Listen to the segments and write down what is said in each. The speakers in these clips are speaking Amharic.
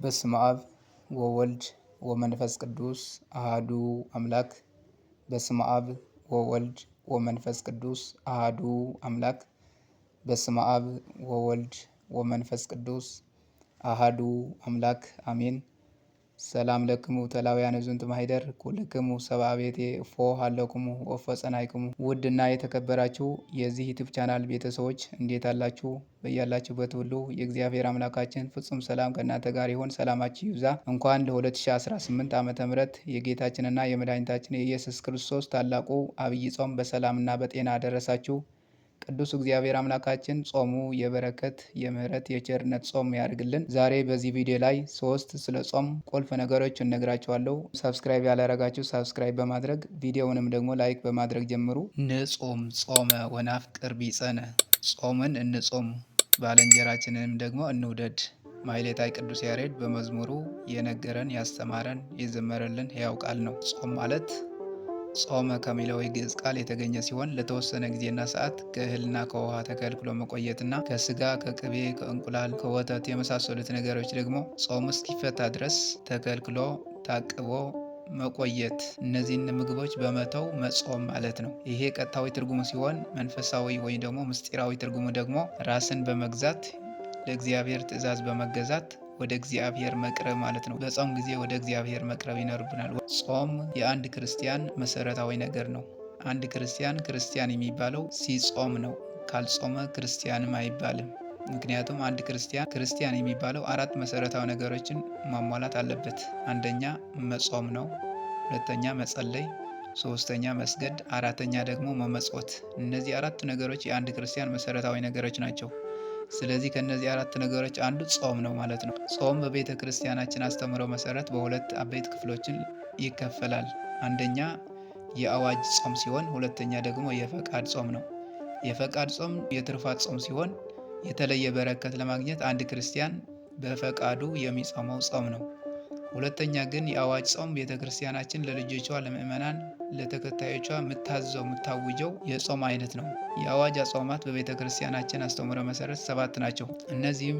በስመ አብ ወወልድ ወመንፈስ ቅዱስ አሃዱ አምላክ። በስመ አብ ወወልድ ወመንፈስ ቅዱስ አሃዱ አምላክ። በስመ አብ ወወልድ ወመንፈስ ቅዱስ አሃዱ አምላክ አሜን። ሰላም ለክሙ ተላውያነ ዝንቱ ማኅደር ኩልክሙ ሰብአ ቤቴ እፎ ሀለክሙ ወእፎ ጸናሕክሙ። ውድና የተከበራችሁ የዚህ YouTube channel ቤተሰቦች እንዴት አላችሁ? በያላችሁበት ሁሉ የእግዚአብሔር አምላካችን ፍጹም ሰላም ከእናንተ ጋር ይሁን። ሰላማችሁ ይብዛ። እንኳን ለ2018 ዓመተ ምህረት የጌታችንና የመድኃኒታችን የኢየሱስ ክርስቶስ ታላቁ አብይ ጾም በሰላምና በጤና አደረሳችሁ። ቅዱስ እግዚአብሔር አምላካችን ጾሙ የበረከት የምህረት የቸርነት ጾም ያድርግልን። ዛሬ በዚህ ቪዲዮ ላይ ሶስት ስለ ጾም ቁልፍ ነገሮች እነግራችኋለሁ። Subscribe ያላረጋችሁ subscribe በማድረግ ቪዲዮውንም ደግሞ like በማድረግ ጀምሩ። ንጹም ጾመ ወናፍቅር ቢጸነ፣ ጾምን እንጾም ባልንጀራችንንም ደግሞ እንውደድ። ማሕሌታይ ቅዱስ ያሬድ በመዝሙሩ የነገረን ያስተማረን የዘመረልን ሕያው ቃል ነው። ጾም ማለት ጾመ ከሚለው የግዕዝ ቃል የተገኘ ሲሆን ለተወሰነ ጊዜና ሰዓት ከእህልና ከውሃ ተከልክሎ መቆየትና ከስጋ፣ ከቅቤ፣ ከእንቁላል፣ ከወተት የመሳሰሉት ነገሮች ደግሞ ጾም እስኪፈታ ድረስ ተከልክሎ ታቅቦ መቆየት፣ እነዚህን ምግቦች በመተው መጾም ማለት ነው። ይሄ ቀጥታዊ ትርጉሙ ሲሆን መንፈሳዊ ወይም ደግሞ ምስጢራዊ ትርጉሙ ደግሞ ራስን በመግዛት ለእግዚአብሔር ትእዛዝ በመገዛት ወደ እግዚአብሔር መቅረብ ማለት ነው። በጾም ጊዜ ወደ እግዚአብሔር መቅረብ ይኖርብናል። ጾም የአንድ ክርስቲያን መሰረታዊ ነገር ነው። አንድ ክርስቲያን ክርስቲያን የሚባለው ሲጾም ነው። ካልጾመ ክርስቲያንም አይባልም። ምክንያቱም አንድ ክርስቲያን ክርስቲያን የሚባለው አራት መሰረታዊ ነገሮችን ማሟላት አለበት። አንደኛ መጾም ነው። ሁለተኛ መጸለይ፣ ሶስተኛ መስገድ፣ አራተኛ ደግሞ መመጽወት። እነዚህ አራት ነገሮች የአንድ ክርስቲያን መሰረታዊ ነገሮች ናቸው። ስለዚህ ከእነዚህ አራት ነገሮች አንዱ ጾም ነው ማለት ነው። ጾም በቤተ ክርስቲያናችን አስተምህሮ መሰረት በሁለት አበይት ክፍሎችን ይከፈላል። አንደኛ የአዋጅ ጾም ሲሆን፣ ሁለተኛ ደግሞ የፈቃድ ጾም ነው። የፈቃድ ጾም የትሩፋት ጾም ሲሆን የተለየ በረከት ለማግኘት አንድ ክርስቲያን በፈቃዱ የሚጾመው ጾም ነው። ሁለተኛ ግን የአዋጅ ጾም ቤተ ክርስቲያናችን ለልጆቿ፣ ለምእመናን፣ ለተከታዮቿ የምታዘው የምታውጀው የጾም አይነት ነው። የአዋጅ አጽዋማት በቤተ ክርስቲያናችን አስተምህሮ መሰረት ሰባት ናቸው። እነዚህም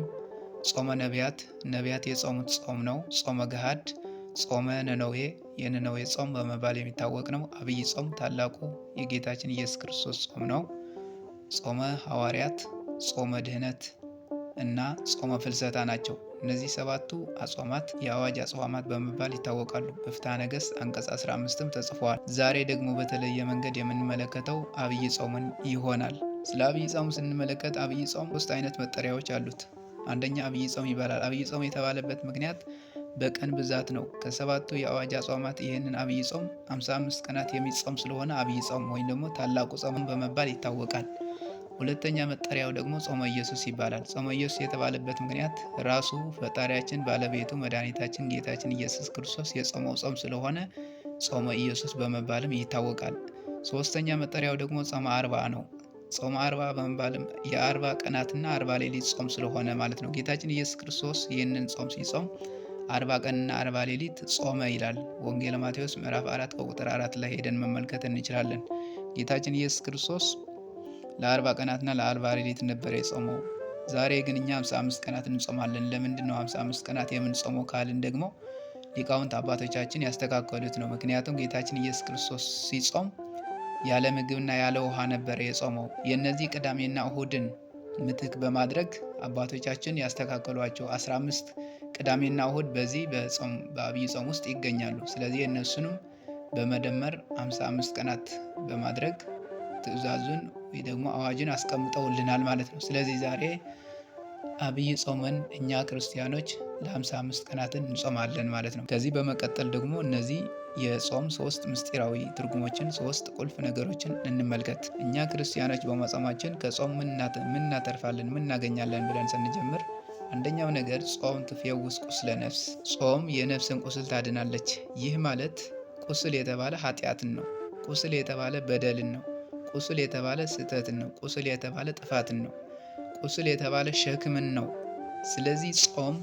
ጾመ ነቢያት፣ ነቢያት የጾሙት ጾም ነው። ጾመ ገሃድ፣ ጾመ ነነዌ፣ የነነዌ ጾም በመባል የሚታወቅ ነው። አብይ ጾም ታላቁ የጌታችን ኢየሱስ ክርስቶስ ጾም ነው። ጾመ ሐዋርያት፣ ጾመ ድህነት እና ጾመ ፍልሰታ ናቸው። እነዚህ ሰባቱ አጽዋማት የአዋጅ አጽዋማት በመባል ይታወቃሉ። በፍትሐ ነገሥት አንቀጽ 15ም ተጽፈዋል። ዛሬ ደግሞ በተለየ መንገድ የምንመለከተው አብይ ጾምን ይሆናል። ስለ አብይ ጾም ስንመለከት አብይ ጾም ሶስት አይነት መጠሪያዎች አሉት። አንደኛ አብይ ጾም ይባላል። አብይ ጾም የተባለበት ምክንያት በቀን ብዛት ነው። ከሰባቱ የአዋጅ አጽዋማት ይህንን አብይ ጾም 55 ቀናት የሚጾም ስለሆነ አብይ ጾም ወይም ደግሞ ታላቁ ጾም በመባል ይታወቃል። ሁለተኛ መጠሪያው ደግሞ ጾመ ኢየሱስ ይባላል። ጾመ ኢየሱስ የተባለበት ምክንያት ራሱ ፈጣሪያችን ባለቤቱ መድኃኒታችን ጌታችን ኢየሱስ ክርስቶስ የጾመው ጾም ስለሆነ ጾመ ኢየሱስ በመባልም ይታወቃል። ሶስተኛ መጠሪያው ደግሞ ጾመ አርባ ነው። ጾመ አርባ በመባልም የ40 ቀናትና 40 ሌሊት ጾም ስለሆነ ማለት ነው። ጌታችን ኢየሱስ ክርስቶስ ይህንን ጾም ሲጾም 40 ቀንና 40 ሌሊት ጾመ ይላል። ወንጌለ ማቴዎስ ምዕራፍ 4 ከቁጥር 4 ላይ ሄደን መመልከት እንችላለን። ጌታችን ኢየሱስ ክርስቶስ ለ40 ቀናትና ለ40 ሌሊት ነበር የጾመው። ዛሬ ግን እኛ 55 ቀናት እንጾማለን። ለምንድን ነው 55 ቀናት የምንጾመው ካልን ደግሞ ሊቃውንት አባቶቻችን ያስተካከሉት ነው። ምክንያቱም ጌታችን ኢየሱስ ክርስቶስ ሲጾም ያለ ምግብና ያለ ውሃ ነበር የጾመው። የእነዚህ ቅዳሜና እሁድን ምትክ በማድረግ አባቶቻችን ያስተካከሏቸው 15 ቅዳሜና እሁድ በዚህ በጾም በአብይ ጾም ውስጥ ይገኛሉ። ስለዚህ እነሱንም በመደመር 55 ቀናት በማድረግ ትእዛዙን ወይ ደግሞ አዋጅን አስቀምጠውልናል ማለት ነው። ስለዚህ ዛሬ አብይ ጾምን እኛ ክርስቲያኖች ለ55 ቀናትን እንጾማለን ማለት ነው። ከዚህ በመቀጠል ደግሞ እነዚህ የጾም ሶስት ምስጢራዊ ትርጉሞችን ሶስት ቁልፍ ነገሮችን እንመልከት። እኛ ክርስቲያኖች በመጾማችን ከጾም ምን እናተርፋለን፣ ምን እናገኛለን ብለን ስንጀምር አንደኛው ነገር ጾም ትፈውስ ቁስለ ነፍስ፣ ጾም የነፍስን ቁስል ታድናለች። ይህ ማለት ቁስል የተባለ ኃጢአትን ነው። ቁስል የተባለ በደልን ነው። ቁስል የተባለ ስህተትን ነው። ቁስል የተባለ ጥፋትን ነው። ቁስል የተባለ ሸክምን ነው። ስለዚህ ጾም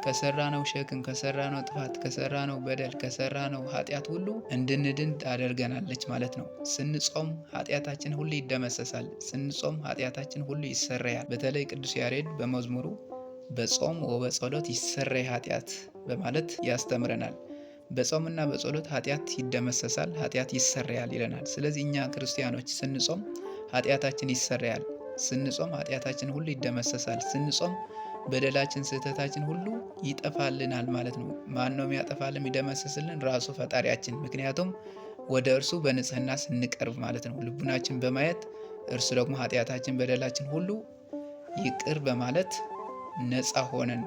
ከሰራነው ሸክም፣ ከሰራነው ጥፋት፣ ከሰራነው በደል፣ ከሰራነው ኃጢአት ሁሉ እንድንድን ታደርገናለች ማለት ነው። ስንጾም ኃጢአታችን ሁሉ ይደመሰሳል። ስንጾም ኃጢአታችን ሁሉ ይሰረያል። በተለይ ቅዱስ ያሬድ በመዝሙሩ በጾም ወበጸሎት ይሰረይ ኃጢአት በማለት ያስተምረናል። በጾምና በጸሎት ኃጢአት ይደመሰሳል፣ ኃጢአት ይሰረያል ይለናል። ስለዚህ እኛ ክርስቲያኖች ስንጾም ኃጢአታችን ይሰረያል። ስንጾም ኃጢአታችን ሁሉ ይደመሰሳል። ስንጾም በደላችን፣ ስህተታችን ሁሉ ይጠፋልናል ማለት ነው። ማን ነው የሚያጠፋልን የሚደመስስልን? ራሱ ፈጣሪያችን። ምክንያቱም ወደ እርሱ በንጽህና ስንቀርብ ማለት ነው። ልቡናችን በማየት እርሱ ደግሞ ኃጢአታችን፣ በደላችን ሁሉ ይቅር በማለት ነፃ ሆነን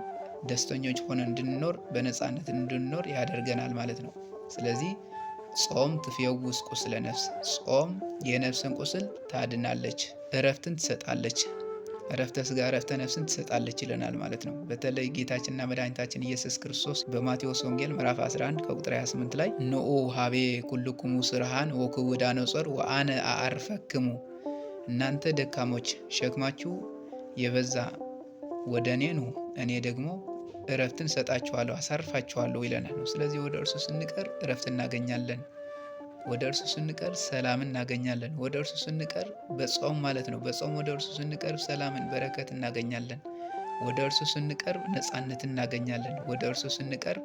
ደስተኞች ሆነን እንድንኖር በነፃነት እንድንኖር ያደርገናል ማለት ነው። ስለዚህ ጾም ትፈውስ ቁስለ ነፍስ፣ ጾም የነፍስን ቁስል ታድናለች፣ እረፍትን ትሰጣለች፣ እረፍተ ስጋ እረፍተ ነፍስን ትሰጣለች ይለናል ማለት ነው። በተለይ ጌታችንና መድኃኒታችን ኢየሱስ ክርስቶስ በማቴዎስ ወንጌል ምዕራፍ 11 ከቁጥር 28 ላይ ንዑ ሀቤ ኩልኩሙ ስርሃን ወክቡዳነ ጾር ወአነ አዐርፈክሙ፣ እናንተ ደካሞች ሸክማችሁ የበዛ ወደ እኔ ኑ፣ እኔ ደግሞ እረፍትን ሰጣችኋለሁ፣ አሳርፋችኋለሁ ይለናል ነው። ስለዚህ ወደ እርሱ ስንቀርብ እረፍት እናገኛለን። ወደ እርሱ ስንቀርብ ሰላምን እናገኛለን። ወደ እርሱ ስንቀርብ በጾም ማለት ነው። በጾም ወደ እርሱ ስንቀርብ ሰላምን፣ በረከት እናገኛለን። ወደ እርሱ ስንቀርብ ነፃነትን እናገኛለን። ወደ እርሱ ስንቀርብ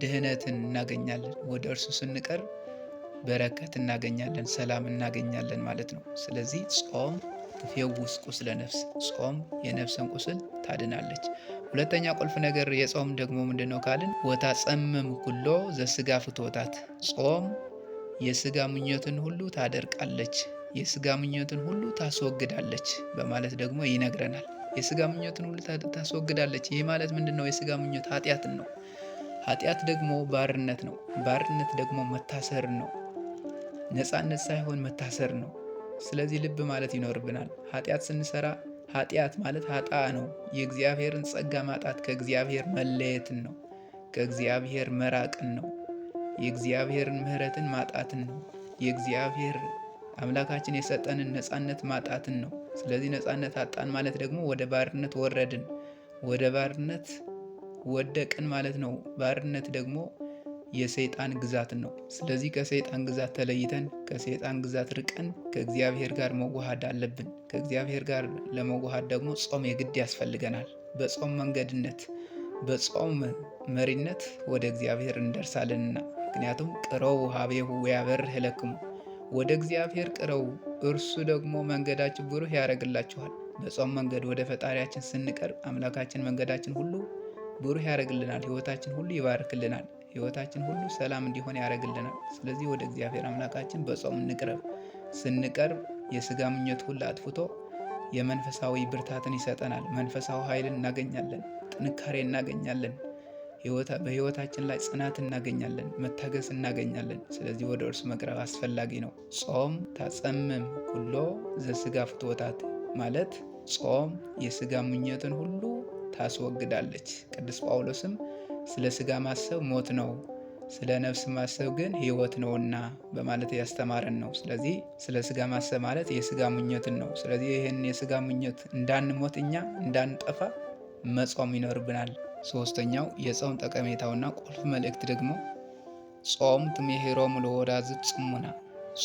ድህነትን እናገኛለን። ወደ እርሱ ስንቀርብ በረከት እናገኛለን፣ ሰላም እናገኛለን ማለት ነው። ስለዚህ ጾም ትፈውስ ቁስለ ነፍስ፣ ጾም የነፍስን ቁስል ታድናለች። ሁለተኛ ቁልፍ ነገር የጾም ደግሞ ምንድነው ካልን ወታጸምም ኩሎ ዘስጋ ፍትወታት፣ ጾም የስጋ ምኞትን ሁሉ ታደርቃለች፣ የስጋ ምኞትን ሁሉ ታስወግዳለች በማለት ደግሞ ይነግረናል። የስጋ ምኞትን ሁሉ ታስወግዳለች። ይህ ማለት ምንድነው? የስጋ ምኞት ኃጢአትን ነው። ኃጢአት ደግሞ ባርነት ነው። ባርነት ደግሞ መታሰር ነው። ነፃነት ሳይሆን መታሰር ነው። ስለዚህ ልብ ማለት ይኖርብናል። ኃጢአት ስንሰራ ኃጢአት ማለት ኃጣ ነው። የእግዚአብሔርን ጸጋ ማጣት ከእግዚአብሔር መለየትን ነው። ከእግዚአብሔር መራቅን ነው። የእግዚአብሔርን ምሕረትን ማጣትን ነው። የእግዚአብሔር አምላካችን የሰጠንን ነፃነት ማጣትን ነው። ስለዚህ ነፃነት አጣን ማለት ደግሞ ወደ ባርነት ወረድን፣ ወደ ባርነት ወደቅን ማለት ነው። ባርነት ደግሞ የሰይጣን ግዛት ነው። ስለዚህ ከሰይጣን ግዛት ተለይተን ከሰይጣን ግዛት ርቀን ከእግዚአብሔር ጋር መዋሃድ አለብን። ከእግዚአብሔር ጋር ለመዋሃድ ደግሞ ጾም የግድ ያስፈልገናል። በጾም መንገድነት በጾም መሪነት ወደ እግዚአብሔር እንደርሳለንና፣ ምክንያቱም ቅረቡ ሀቤሁ ወያበርህ ለክሙ፣ ወደ እግዚአብሔር ቅረቡ እርሱ ደግሞ መንገዳችሁ ብሩህ ያደርግላችኋል። በጾም መንገድ ወደ ፈጣሪያችን ስንቀርብ አምላካችን መንገዳችን ሁሉ ብሩህ ያደርግልናል። ሕይወታችን ሁሉ ይባርክልናል። ሕይወታችን ሁሉ ሰላም እንዲሆን ያደርግልናል። ስለዚህ ወደ እግዚአብሔር አምላካችን በጾም እንቅረብ። ስንቀርብ የስጋ ምኞት ሁሉ አጥፍቶ የመንፈሳዊ ብርታትን ይሰጠናል። መንፈሳዊ ኃይልን እናገኛለን። ጥንካሬ እናገኛለን። በሕይወታችን ላይ ጽናት እናገኛለን። መታገስ እናገኛለን። ስለዚህ ወደ እርሱ መቅረብ አስፈላጊ ነው። ጾም ታጸምም ኩሎ ዘስጋ ፍትወታት ማለት ጾም የስጋ ምኞትን ሁሉ ታስወግዳለች። ቅዱስ ጳውሎስም ስለ ስጋ ማሰብ ሞት ነው፣ ስለ ነፍስ ማሰብ ግን ሕይወት ነውና በማለት ያስተማረን ነው። ስለዚህ ስለ ስጋ ማሰብ ማለት የስጋ ምኞትን ነው። ስለዚህ ይህን የስጋ ምኞት እንዳንሞት እኛ እንዳንጠፋ መጾም ይኖርብናል። ሶስተኛው የጾም ጠቀሜታውና ቁልፍ መልእክት ደግሞ ጾም ትሜሄሮሙ ለወዳዝት ጽሙና፣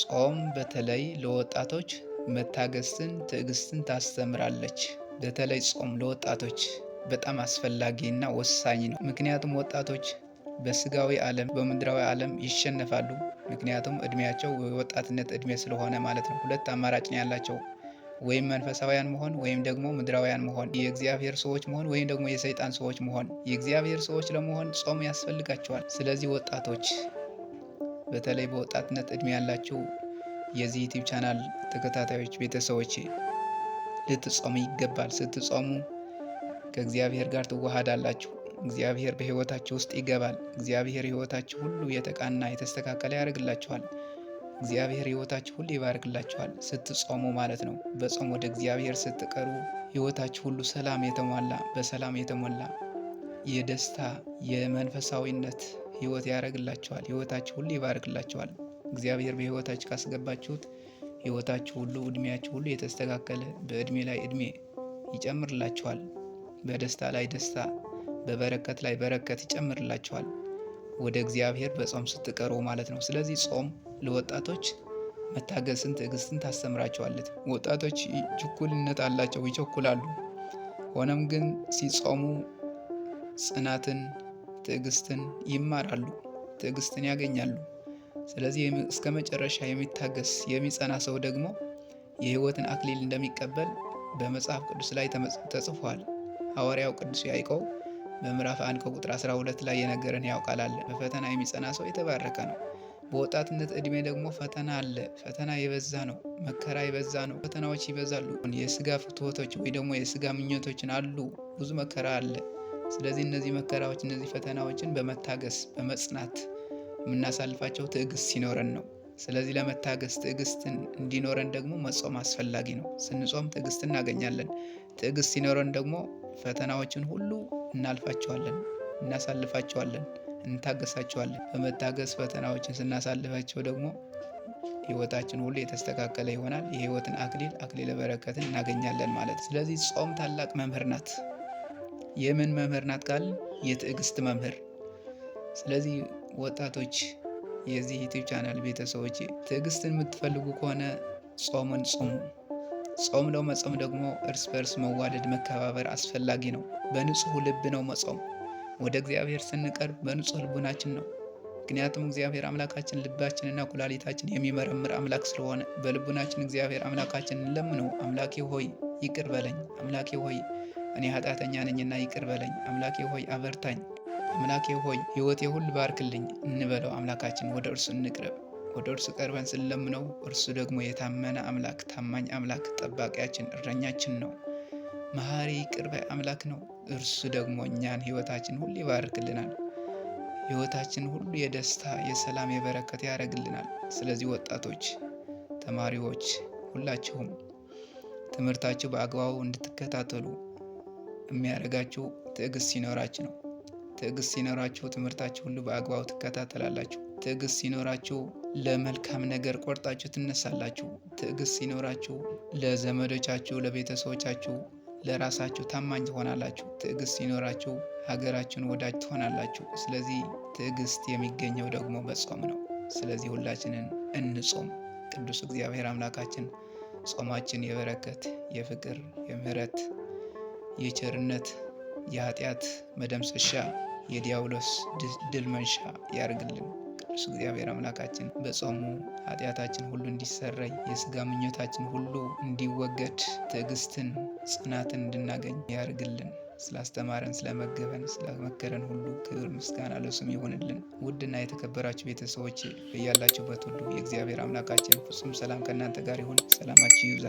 ጾም በተለይ ለወጣቶች መታገስን፣ ትዕግስትን ታስተምራለች። በተለይ ጾም ለወጣቶች በጣም አስፈላጊና ወሳኝ ነው። ምክንያቱም ወጣቶች በስጋዊ ዓለም በምድራዊ ዓለም ይሸነፋሉ። ምክንያቱም እድሜያቸው የወጣትነት እድሜ ስለሆነ ማለት ነው። ሁለት አማራጭ ነው ያላቸው፣ ወይም መንፈሳውያን መሆን ወይም ደግሞ ምድራውያን መሆን፣ የእግዚአብሔር ሰዎች መሆን ወይም ደግሞ የሰይጣን ሰዎች መሆን። የእግዚአብሔር ሰዎች ለመሆን ጾም ያስፈልጋቸዋል። ስለዚህ ወጣቶች በተለይ በወጣትነት እድሜ ያላችሁ የዚህ YouTube channel ተከታታዮች ቤተሰቦቼ ልትጾሙ ይገባል። ስትጾሙ ከእግዚአብሔር ጋር ትዋሃዳላችሁ። እግዚአብሔር በሕይወታችሁ ውስጥ ይገባል። እግዚአብሔር ሕይወታችሁ ሁሉ የተቃና የተስተካከለ ያደርግላችኋል። እግዚአብሔር ሕይወታችሁ ሁሉ ይባርክላችኋል። ስትጾሙ ማለት ነው። በጾም ወደ እግዚአብሔር ስትቀርቡ ሕይወታችሁ ሁሉ ሰላም የተሞላ በሰላም የተሞላ የደስታ የመንፈሳዊነት ሕይወት ያደርግላችኋል። ሕይወታችሁ ሁሉ ይባርክላችኋል። እግዚአብሔር በሕይወታችሁ ካስገባችሁት ሕይወታችሁ ሁሉ እድሜያችሁ ሁሉ የተስተካከለ በእድሜ ላይ እድሜ ይጨምርላችኋል። በደስታ ላይ ደስታ፣ በበረከት ላይ በረከት ይጨምርላችኋል። ወደ እግዚአብሔር በጾም ስትቀርቡ ማለት ነው። ስለዚህ ጾም ለወጣቶች መታገስን፣ ትዕግስትን ታስተምራቸዋለች። ወጣቶች ችኩልነት አላቸው፣ ይቸኩላሉ። ሆኖም ግን ሲጾሙ ጽናትን፣ ትዕግስትን ይማራሉ፣ ትዕግስትን ያገኛሉ። ስለዚህ እስከ መጨረሻ የሚታገስ የሚጸና ሰው ደግሞ የሕይወትን አክሊል እንደሚቀበል በመጽሐፍ ቅዱስ ላይ ተጽፏል። ሐዋርያው ቅዱስ ያዕቆብ በምዕራፍ 1 ከቁጥር 12 ላይ የነገረን ያው ቃል አለ። በፈተና የሚጸና ሰው የተባረከ ነው። በወጣትነት እድሜ ደግሞ ፈተና አለ። ፈተና የበዛ ነው። መከራ የበዛ ነው። ፈተናዎች ይበዛሉ። የስጋ ፍትወቶች ወይ ደግሞ የስጋ ምኞቶችን አሉ። ብዙ መከራ አለ። ስለዚህ እነዚህ መከራዎች፣ እነዚህ ፈተናዎችን በመታገስ በመጽናት የምናሳልፋቸው ትዕግስት ሲኖረን ነው። ስለዚህ ለመታገስ ትዕግስትን እንዲኖረን ደግሞ መጾም አስፈላጊ ነው። ስንጾም ትዕግስት እናገኛለን። ትዕግስት ሲኖረን ደግሞ ፈተናዎችን ሁሉ እናልፋቸዋለን፣ እናሳልፋቸዋለን፣ እንታገሳቸዋለን። በመታገስ ፈተናዎችን ስናሳልፋቸው ደግሞ ሕይወታችን ሁሉ የተስተካከለ ይሆናል። የሕይወትን አክሊል አክሊለ በረከትን እናገኛለን ማለት ነው። ስለዚህ ጾም ታላቅ መምህር ናት። የምን መምህር ናት ካልን የትዕግስት መምህር። ስለዚህ ወጣቶች፣ የዚህ YouTube channel ቤተሰቦች፣ ትዕግስትን የምትፈልጉ ከሆነ ጾምን ጹሙ። ጾም ለመጾም ደግሞ እርስ በርስ መዋደድ መከባበር አስፈላጊ ነው። በንጹህ ልብ ነው መጾም። ወደ እግዚአብሔር ስንቀርብ በንጹህ ልቡናችን ነው። ምክንያቱም እግዚአብሔር አምላካችን ልባችንና ኩላሊታችን የሚመረምር አምላክ ስለሆነ በልቡናችን እግዚአብሔር አምላካችን እንለምነው። አምላኬ ሆይ ይቅር በለኝ፣ አምላኬ ሆይ እኔ ኃጢአተኛ ነኝና ይቅር በለኝ፣ አምላኬ ሆይ አበርታኝ፣ አምላኬ ሆይ ሕይወቴ ሁሉ ባርክልኝ እንበለው። አምላካችን ወደ እርሱ እንቅረብ። ወደ እርሱ ቀርበን ስንለምነው እርሱ ደግሞ የታመነ አምላክ፣ ታማኝ አምላክ፣ ጠባቂያችን፣ እረኛችን ነው። መሐሪ ይቅር ባይ አምላክ ነው። እርሱ ደግሞ እኛን ሕይወታችን ሁሉ ይባርክልናል። ሕይወታችን ሁሉ የደስታ፣ የሰላም፣ የበረከት ያደርግልናል። ስለዚህ ወጣቶች፣ ተማሪዎች ሁላችሁም ትምህርታችሁ በአግባቡ እንድትከታተሉ የሚያደርጋችሁ ትዕግስት ሲኖራችሁ ነው። ትዕግስት ሲኖራችሁ ትምህርታችሁ ሁሉ በአግባቡ ትከታተላላችሁ። ትዕግስት ሲኖራችሁ ለመልካም ነገር ቆርጣችሁ ትነሳላችሁ። ትዕግስት ሲኖራችሁ ለዘመዶቻችሁ፣ ለቤተሰቦቻችሁ፣ ለራሳችሁ ታማኝ ትሆናላችሁ። ትዕግስት ሲኖራችሁ ሀገራችሁን ወዳጅ ትሆናላችሁ። ስለዚህ ትዕግስት የሚገኘው ደግሞ በጾም ነው። ስለዚህ ሁላችንን እንጾም። ቅዱስ እግዚአብሔር አምላካችን ጾማችን የበረከት፣ የፍቅር፣ የምህረት፣ የቸርነት፣ የኃጢአት መደምሰሻ፣ የዲያብሎስ ድል መንሻ ያርግልን። ቅዱስ እግዚአብሔር አምላካችን በጾሙ ኃጢአታችን ሁሉ እንዲሰረይ፣ የስጋ ምኞታችን ሁሉ እንዲወገድ፣ ትዕግስትን፣ ጽናትን እንድናገኝ ያርግልን። ስላስተማረን፣ ስለመገበን፣ ስለመከረን ሁሉ ክብር ምስጋና ለስሙ ይሁንልን። ውድና የተከበራችሁ ቤተሰቦች በያላችሁበት ሁሉ የእግዚአብሔር አምላካችን ፍጹም ሰላም ከእናንተ ጋር ይሁን። ሰላማችሁ ይብዛ።